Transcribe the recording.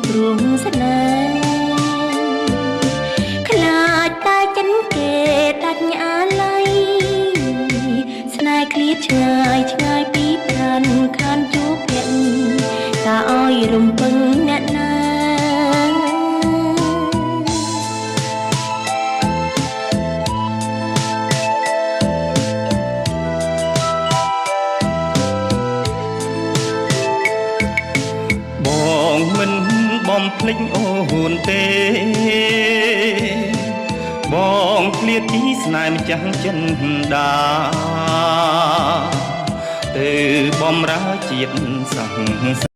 ព្រោះស្នេហ៍ខ្លាចតែចិនគេដាច់អាល័យស្នេហ៍ឃ្លាតឆ្ងាយឆ្ងាយពីប្រានខានជួបភ័ក្រតាឲ្យរំពឹងអ្នកណា បងមិនបំភ្លេចអូនទេបងឃ្លាតពីស្នេហ៍ម្ចាស់ចិនដាទៅបំរើជាតិសាស